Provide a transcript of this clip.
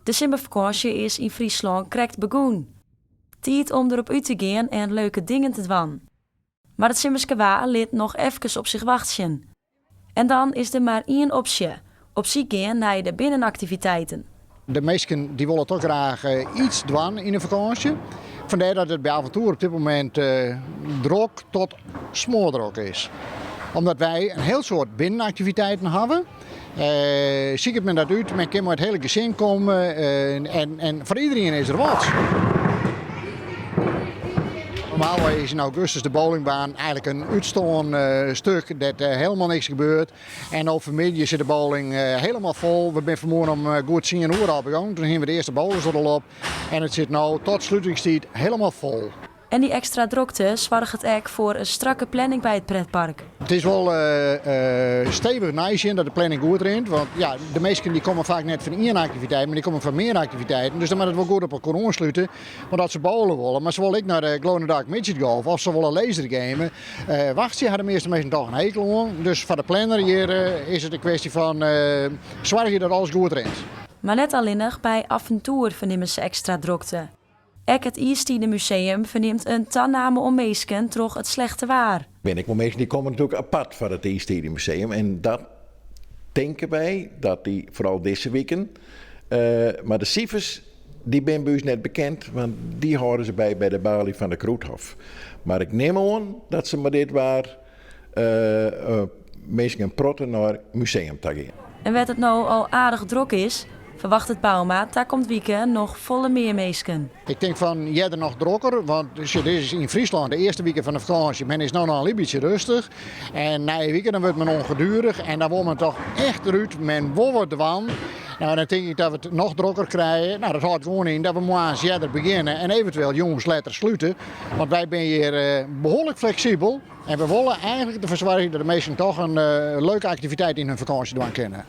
De simmerfakânsje is yn Fryslân krekt begûn. Tiid om derop út te gean en leuke dingen te dwaan. Mar it simmerske waar lit noch efkes op sich wachtsjen. En dan is der mar ien opsje, op syk gean nei de binnenaktiviteiten. De minsken dy wolle toch graach iets dwaan yn de fakânsje. Fandêr dat it by Aventoer op dit momint drok tot smoardrok is. Omdat wy in hiel soad binnenaktiviteiten hawwe. Siket men dat út, men kin mei it hiele gesin komme en foar iderien is der wat. Normaalwei is yn augustus de bowlingbaan eigenlik in útstoarn stuk dêr't helemaal niks gebeurt. En no fanmiddei sit de bowling helemaal fol. We binne fanmoarn om goed tsien oere al begûn. Toen hiene we de earste bowlers der al op. En it sit no tot slutingstiid helemaal fol. En dy ekstra drokte soarget ek foar in strakke planning by it pretpark. It is wol stevich neisjen dat de planning goed rint, want ja, de minsken dy komme faak net foar ien aktiviteit, mar dy komme foar mear aktiviteiten. Dus dan moat it wol goed op elkoar oanslute. Want as se bowle wolle, mar se wolle ek nei de Glow in the Dark Midget Golf of se wolle lasergame, wachtsje ha de measte minsken toch in hekel oan. Dus foar de planner hjir is it in kwestje fan soargje dat alles goed rint. Mar net allinnich by Aventoer fernimme se ekstra drokte. Ek it Iistidemuseum fernimt in taname oan minsken troch it slechte waar. Binne ek wol minsken dy komme natuerlik apart foar it Iistidemuseum en dat tinke wy dat dy foaral dizze wiken, mar de sifers dy binne by ús net bekend, want dy hâlde se by by de baly fan de Krûdhof. Mar ik nim oan dat se mei dit waar minsken in protte nei it museum ta gean. En wêr't it no al aardich drok is, ferwachtet Bouma takomt wike noch folle mear minsken. Ik tink fan earder noch drokker, want dit is yn Fryslân de earste wike fan de fakânsje. Men is no noch in lyts bytsje rêstich en nije wike dan wurdt men ongedurig en dan wol men toch echt derút, men wol wat dwaan. Nou, dan tink ik dat we it noch drokker krije. Nou, dat hâldt gewoan yn dat we moarns earder begjinne en eventueel jûns letter slute. Want wy binne hjir behoarlik fleksibel. En we wolle eigenlik derfoar soargje dat de minsken toch in leuke aktiviteit yn hun fakânsje dwaan kinne.